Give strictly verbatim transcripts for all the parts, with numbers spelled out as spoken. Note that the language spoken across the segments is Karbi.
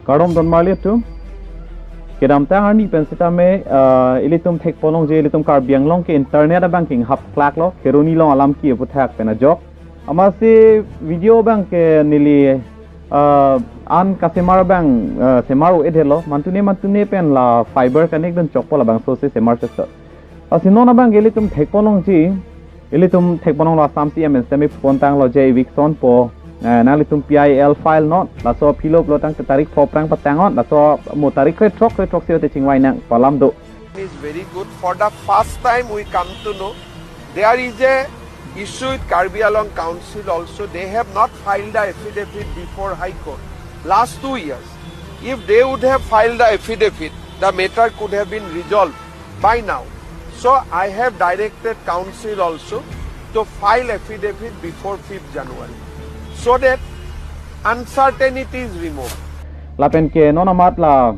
Kardom don marli atum. Kedamtang arni pen sitame, ah, ilitum thekponlongji, ilitum Karbi Anglong ke internet abang kinghap klak lo, Kheroni along alam ki aputhak pen ajok. Amatsi video abang ke neli, ah, an kasemar abang, ah, semar-o-et helo, mantune mantune pen la fiber connect dun chokpo labangso si semar chesot. Lasi non abang ke ilitum thekponlongji, ilitum thekponlonglo Assam C M pen sitame pontanglo je eviction po, eh, nanglitum P I L file non, laso aphi lo pulotangte tarik pho aphrang patang non, laso mo tarik krethrok, krethrok si ote chingvai nang pu alam do. Is very good. For the first time we come to know there is a issue with Karbi Anglong Council also. They have not filed the affidavit before High Court last two years. If they would have filed the affidavit, the matter could have been resolved by now. So I have directed council also to file affidavit before fifth January so that uncertainty is removed. Lapen ke non amat la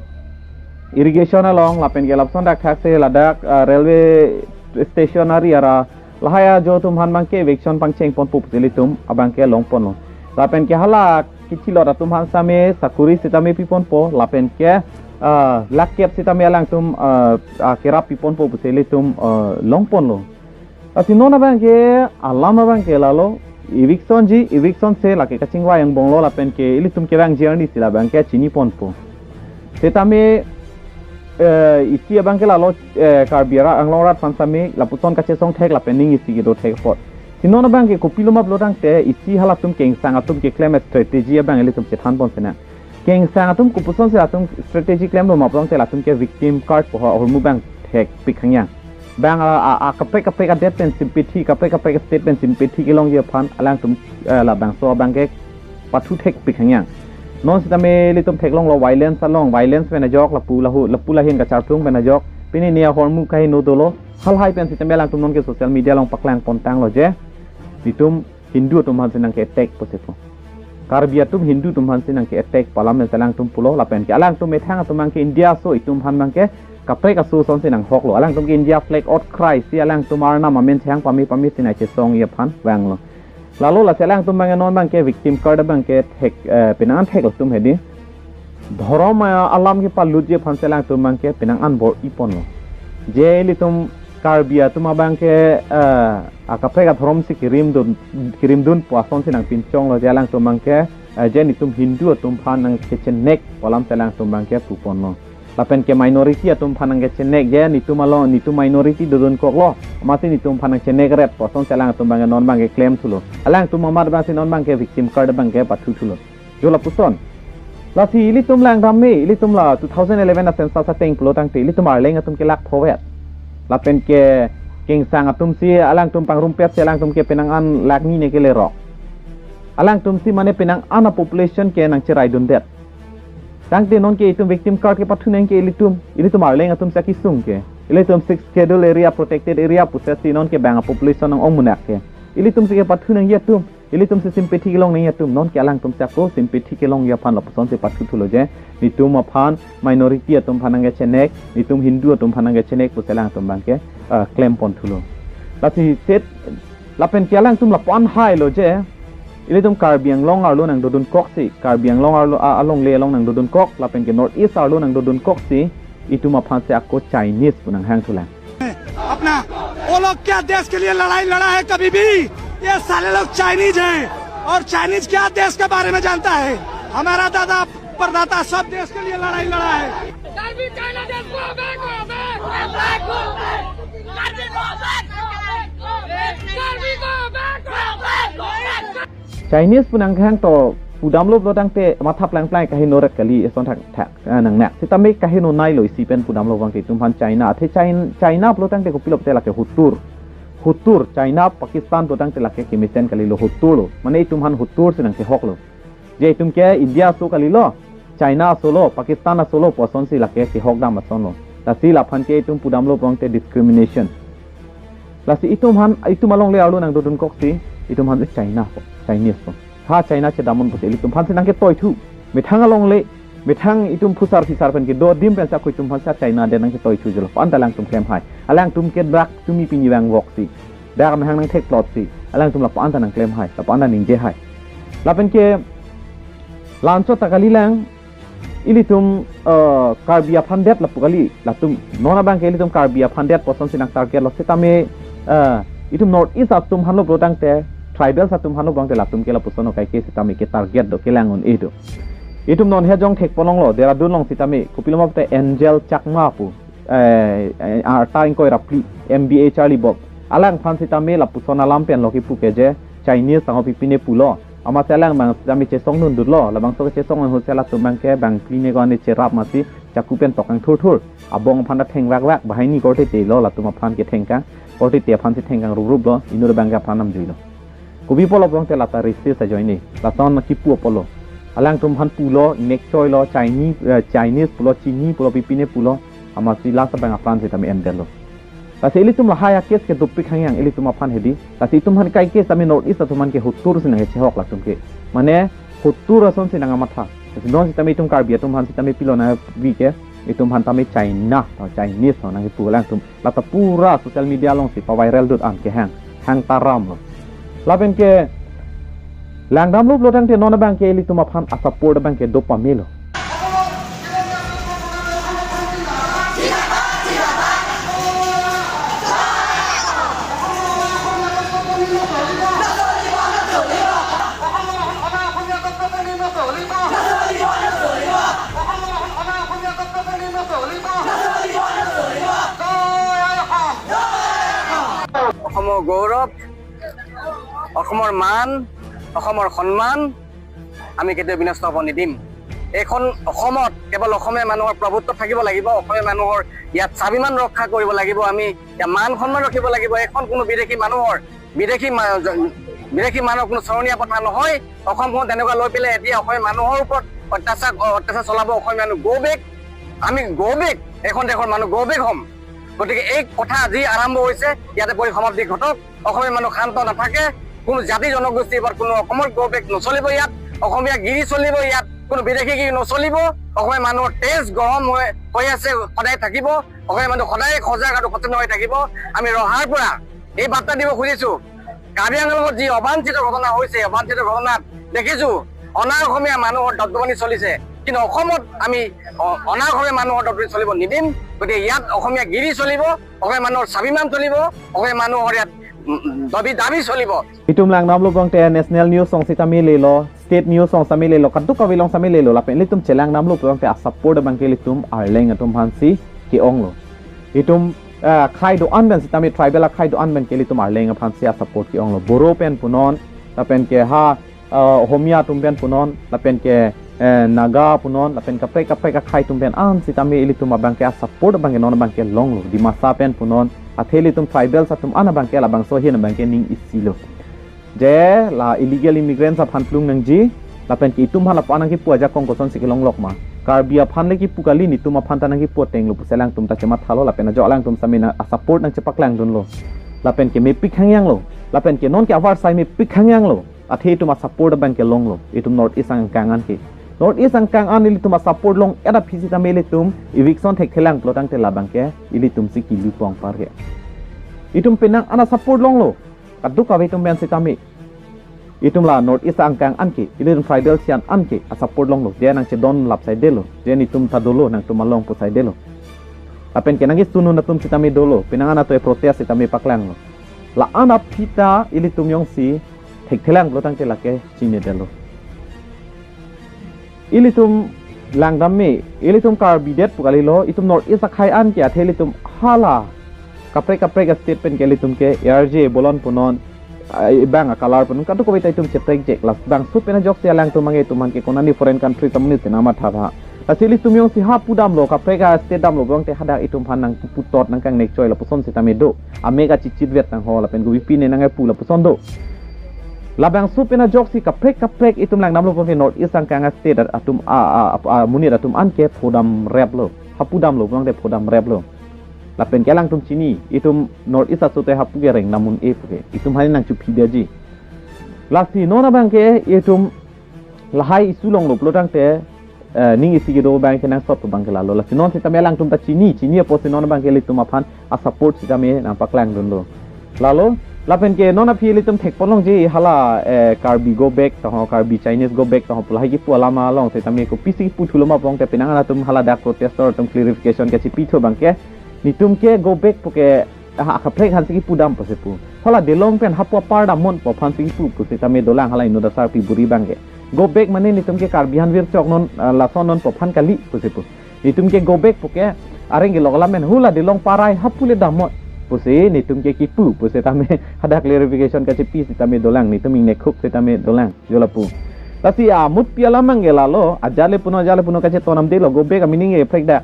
irrigation along, lapen ke lapuson dak thak se ladak, ah, railway station ari ara, lahai ajo atum aphan abang ke eviction pangcheng ponpo pusi ilitum abang ke longponlo. Lapen ke hala kechilot atum aphan sitame sakuri sitame piponpo, lapen ke, ah, lakh kep sitame alangtum, ah, ah, kerap piponpo pusi ilitum, ah, longponlo. Lasi non abang ke alam abang ke lalo, eviction ji, eviction si lake kachingvai angbonglo, lapen ke ilitum kevangji arni si labang ke chiniponpo. Sitame, eh, isi abang ke lalo, eh, Karbi ara Anglong arat aphan sitame lapuson kachesong thek lapen ning isi kedo thek apot. Si non abang ke kopilo ma pulotangte isi halatum kengsang atum keklem strategy abang ilitum chethanpon sinang. Kengsang atum kopuson si latum strategy klemlo ma pulotangte latum ke victim card pu ahormu abang thekpik hangyang. Bang a, a, a kaprek kaprek adet pen sympathy, kaprek kaprek state pen sympathy kelongji aphan alangtum, eh, labangso abang ke pathu thekpik hangyang. Non sitame ilitum theklonglo violence along, violence pen ajok lapu lahu, lapu lahin kacharplung pen ajok. Pini ne ahormu kaheno dolo, halahai pen sitame alangtum non ke social media along paklang pontanglo je, nitum Hindu atum aphan si nangke attack pusi pu. Karbi atum Hindu atum aphan si nangke attack pu alam pen si alangtum pulo, lapen ke alangtum methang atum abang ke India aso, itum aphan abang ke kaprek aso asonsi nanghoklo. Alangtum ke India flag otkhrai si alangtum arnam amen chehang pame pame si nangchesongji aphan vanglo. Lalo lasi alangtum abang non abang ke victim card abang ke thek, eh, penang an thek latum hedi. Dhorom, eh, alam kepalutji aphan si alangtum abang ke penang an bor-iponlo. Je ilitum Karbi atum abang ke, eh, akaprek adhorom si kirim dun, kirim dun pu asonsi nangpinchonglo je alangtum abang ke, eh, je nitum Hindu atum aphan nangkechenek pu alam si alangtum abang ke puponlo. Lapen ke minority atum aphan nangkechenek je nitum along, nitum minority dodunkoklo, amatsi nitum aphan nangchenek ret pu asonsi alangtum abang ke non abang ke klemthulo. Alangtum amat abang si non abang ke victim card abang ke pathuthulo. Jo lapuson. Lasi ilitum lang dam me, ilitum la two thousand eleven a census ateng pulotangte ilitum Arleng atum ke lakh pho vet. Lapen ke kengsang atum si alangtum pangrumpet si alangtum ke penang an lakh ni ne kelerok. Alangtum si mane penang an a population ke nangcheraidundet. Tangte non ke itum victim card ke pathunang ke ilitum, ilitum Arleng atum si akesung ke. Ilitum Sixth Schedule area, protected area pusi si non ke bang a population nang-ong munak ke. Ilitum si ke pathunangji atum. Ilitum si sympathy kelong nangji atum, non ke alangtum si ako sympathy kelongji aphan lapuson si pathuthulo je, nitum aphan minority atum aphan nangkechenek, nitum Hindu atum aphan nangkechenek pusi alangtum abang ke, ah, klemponthulo. Lasi set, lapen ke alangtum lapu-an hailo je, ilitum Karbi Anglong arlo nangdodunkoksi, Karbi Anglong arlo, a, alongle along nangdodunkoksi, lapen ke North East arlo nangdodunkoksi, itum aphan si ako Chinese pu nanghangthulang. अपना, वो लोग क्या देश के लिए लड़ाई लड़ा है कभी भी? ये साले लोग चाइनीज हैं। और चाइनीज क्या देश के बारे में जानता है? हमारा दादा परदाता सब देश के लिए लड़ाई लड़ा है। Karbi China just go back, go back, go back, go back. Karbi go back, go back, go back. Karbi go back, go back, go back. Chinese pu nanghang to pudamlo pulotangte matha plangplang kaheno ret kali, eson thakthak, ah, nangnak. Sitame kaheno nailo isi pen pudamlo abang ke itum aphan China. Athe Chin-, China pulotangte kopilo pulote lake hutur. Hutur, China, Pakistan pulotangte lake kemesen kalilo, huturlo. Mane itum aphan hutur si nangkehoklo. Je itum ke India aso kalilo, China asolo, Pakistan asolo pu asonsi lake kehok dam asonlo. Lasi laphan ke itum pudamlo pulotangte discrimination. Lasi itum aphan, itum alongle arlo nangdodunkoksi, itum aphan China po, Chinese po. Ha China chedam-un pusi ilitum aphan si nangketoithu. Methang alongle, methang itum phusar phisar pen kedo adim pen si ako itum aphan si China adet nangketoithu jolo. Lapu-an ta alangtum klemhai. Alangtum ke dak tumi pini vangvoksi, dak amahang nangthekplotsi, alangtum lapu-an ta nangklemhai, lapu-an ta ningjehai. Lapen ke la-anchot ta kalilang, Ilitum eh, Karbi aphan det lapu kali, latum non abangke ilitum Karbi aphan det puson si nang target lo sitame, eh, itum North East atum aphan lo pulotangte, tribals atum aphan lo pulotangte latum ke lapuson o kaike sitame ke target do, kelang un-e do. Itum non he jong thek ponlonglo, Dehradun along sitame kopilo ma pute Angel Chakma pu, eh, eh, arta ingkoi ra phli, M B A charli bok. Alangphan sitame lapuson alam pen lo kipu ke je Chinese tangho pipine pulo. Amatsi alang abang sitame chesong dundunlo, labangso kechesong ahut si latum abangke bang phli ne ko-an cherap masi chaku pen tok kang thurthur. Abong aphan ta thengvakvak, banghini korte te lo, latum aphan ke thengkang, korte te aphan si thengkang ruprup lo, inut abangke aphan namjui lo. Kopi pulo pulotangte lata racist ajoine, lason kipu pulo. Alangtum aphan pulo, inek choi lo, Chinese, eh, Chinese pulo, Chini pulo, pipine pulo, amatsi last abang aphan sitame endetlo. Lasi ilitum lahai a-case ke dopik hangyang ilitum aphan hedi. Lasi itum aphan kaike sitame North East atum aphan ke hotur si nang chehok latum ke. Mane hotur ason si nang amatha. Lasi non sitame itum Karbi atum aphan sitame pilo nangpi ke, itum aphan tame China, atau Chinese ho nang kipu alangtum. Lata pura social media along si pa-viral dut an ke hang, hang taram lo. Lapen ke langdamlo pulotangte non abangke ilitum aphan a-support abangke do pamelo. অসমৰ গৌৰৱ, অসমৰ মান, অসমৰ সন্মান আমি কেতিয়াও বিনষ্ট হ'ব নিদিম। এইখন অসমত কেৱল অসমীয়া মানুহৰ প্ৰভুত্ব থাকিব লাগিব, অসমীয়া মানুহৰ ইয়াত স্বাভিমান ৰক্ষা কৰিব লাগিব আমি, ইয়াত মান সন্মান ৰাখিব লাগিব। এইখন কোনো বিদেশী মানুহৰ, বিদেশী মা-, জ-, বিদেশী মানুহৰ কোনো চৰণীয়া পথাৰ নহয়। অসমখন তেনেকুৱা লৈ পেলাই এতিয়া অসমীয়া মানুহৰ ওপৰত অত্যাচাৰ, অত্যাচাৰ চলাব অসমীয়া মানুহ। Go back, আমি go back, এইখন দেশৰ মানুহ go back হ'ম। গতিকে এই কথা আজি আৰম্ভ হৈছে, ইয়াতে পৰি সমাপ্তি ঘটক। অসমীয়া মানুহ শান্ত নাথাকে, কোনো জাতি জনগোষ্ঠীৰ ওপৰত কোনো অসমৰ go back নচলিব ইয়াত। অসমীয়া গিৰি চলিব ইয়াত, কোনো বিদেশী গিৰি নচলিব। অসমীয়া মানুহৰ তেজ গৰম হৈ, হৈ আছে, সদায় থাকিব। অসমীয়া মানুহ সদায় সজাগ আৰু সচেতন হৈ থাকিব। আমি ৰহাৰ পৰা এই বাৰ্তা দিব খুজিছো, কাৰ্বি আংলঙত যি অবাঞ্ছিত ঘটনা হৈছে, অবাঞ্ছিত ঘটনাত দেখিছো অনা অসমীয়া মানুহৰ দপদপনি চলিছে, কিন্তু অসমত আমি অ-, অনা অসমীয়া মানুহৰ দপদপনি চলিব নিদিম। গতিকে ইয়াত অসমীয়া গিৰি চলিব, অসমীয়া মানুহৰ স্বাভিমান চলিব, অসমীয়া মানুহৰ ইয়াত উম, দাবী, দাবী চলিব। Itum langdamlo pulotangte national news along sitame lelo, state news along sitame lelo, kadokave along sitame lelo, lapen ilitum chelangdamlo pulotangte a-support abangke ilitum Arleng atum aphan si ke-onglo. Itum eh, akhai do-an pen sitame, tribal akhai do-an pen ke ilitum Arleng aphan si a-support ke-onglo. Boro pen punon, lapen ke ha eh, Ohomia atum pen punon, lapen ke eh, Naga punon, lapen kaprek kaprek akhai atum pen an sitame ilitum abangke a-support abangke non abangke longlo. Dimasa pen punon, athe ilitum tribals atum an abangke labangso ahin abangke ning isi lo. Je la illegal immigrants aphan plung nangji, lapen ke itum aphan lapu-an nangkipu ajakong kosonsi kelonglok ma. Karbi aphan le kipu kali, netum aphan ta nangkipu ateng lo pusi alangtum ta chemathalo, lapen ajo alangtum sitame nang a-support nangchepaklang dunlo. Lapen ke mepik hangyang lo, lapen ke non ke avarsai mepik hangyang lo. Athe itum a-support abangke longlo, itum North East angkang an ke. North East angkang an ilitum a-support long-et aphi sitame ilitum eviction thekthelang pulotangte labangke ilitum si kilu pong par ke. Itum penang an a-support longlo, kadokave atum pen sitame. Itum la North East angkang an ke, ilitum tribal sian an ke a-support longlo, je nangchedon lap saidelo, je netum ta dolo, nangtum along pu saidelo. Lapen ke nangkesunun atum sitame dolo, penang an atum protest sitame paklanglo. La-an aphi ta ilitum jongsi thekthelang pulotangte lake chinidetlo. Ilitum langdam me, ilitum Karbi det pu kalilo, itum North East akhai an ke athe ilitum hala kaprek kaprek a-state pen ke ilitum ke A R J bolon punon, ah, bang a-color punon, kadokave ta itum cheprek jek, labangso pen ajoksi alangtum abang itum aphan ke konani foreign country ta monit si nangmathatha. Lasi ilitum jongsi hapu damlo, kaprek a-state damlo pulotangte hadak itum aphan nangputot nangkangnek choi lapuson sitame do. Amek achichit vet nangho lapen gobi pine nang-epu lapuson do. Labangso pen ajoksi kaprek kaprek itum langdamlo pulotangte North East angkang a-state atum a, a, a, a, monit atum an ke phodamreplo. Hapu damlo pulotangte phodamreplo. Lapen ke alangtum chini, itum North East aso te hapu ke rengdam un-e pu ke. Itum aphan nangchuphi detji. Lasi non abangke itum lahai issue longlo pulotangte, eh, ning isi kedo abangke nangsot pu abangke lalo. Lasi non sitame alangtum ta chini, chini apotsi non abangke ilitum aphan a-support sitame nangpaklang dunlo. Lalo, Lapen ke non aphi ilitum thekpon longji hala, eh, Karbi go back taho, Karbi Chinese go back taho pu lahai kipu alam along setame kopisi kipu thulo ma pulote penang atum hala dak protester atum clarification kachipithu abangke. Netum ke go back puke, ah, akaprek aphansi kipudam pusi pu. Hala delong pen hapu apar damnon pu aphansi kipu pu setame dolang hala inut asarpi buri abangke. Go back mane netum ke Karbi aphan virchok non, ah, lason non pu aphan kali pusi pu. Netum ke go back puke areng kelok alam pen hala delong parai hapu le damnon pusi netum ke kipu pu setame hadak clarification kachipi setame dolang, netum ingnek khuk setame dolang, jo lapu. Lasi amutpi alam abangke lalo, ajat le punon, ajat le punon kacheton damdelo, go back a-meaning ke prek dak.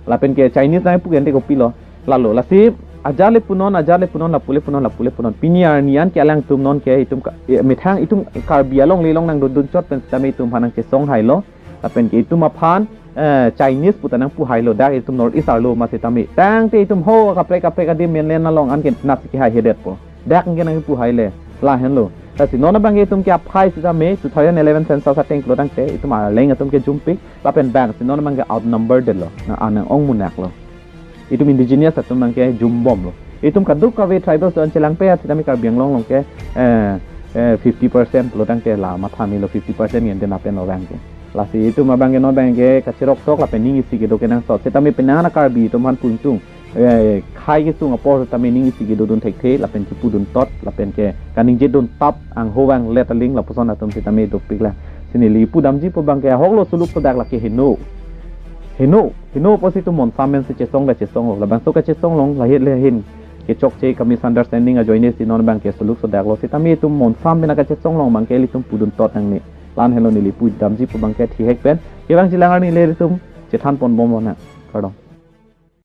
Lapen ke Chinese nangpu ke ante kopilo. Lalo, lasi ajat le punon, ajat le punon, lapu le punon, lapu le punon. Pini arni an ke alangtum non ke itum ka, eh, methang itum Karbi alongle along nangdundun chot pen setame itum aphan nangchesong hailo. Lapen ke itum aphan, eh, Chinese puta nangpu hailo, dak itum North East arlo ma setame. Tangte itum ho kaprek kaprek adim mainland along anke nasi kehai hedetpo. Dak anke nangpu haile. Lahenlo. Lasi non abangke itum ke aphai setame two thousand eleven census ateng pulo tangte itum arleng atum ke jumpik. Lapen bang si non abangke outnumbered lo. Na anang ongmunak lo. Itum indigenous atum abangke jumbomlo. Itum kadokave tribals do-an chelangpe setame Karbi Anglong along ke, eh, eh, fifty percent pulo tangte la matha melo, fifty percent yen den apen lo abangke. Lasi itum abangke non abangke kacherok sok lapen ning isi kedo kenangsot. Setame penang a-Karbi itum aphan pungtung, eh, khai kesung apor setame ning isi kedodun thekthe lapen kipudun tot lapen ke kaningjedun tap angho vanglet aling lapuson atum setame dopik lang. Si neli pudamji pu abangke ahoklo suluk sodak lake heno. Heno, heno pusi itum monsam pensi chesong ta chesonglo. Labangso kachesong along lahit le ahin kechokche ka-misunderstanding ajoine si non abangke suluk sodaklo. Setame itum monsam pen kachesong along abangke ilitum pudun tot nangne. La-an helo neli pudamji pu abangke thihek pen. Kevangji lang arni le itum chethan ponbomnang. Kardom.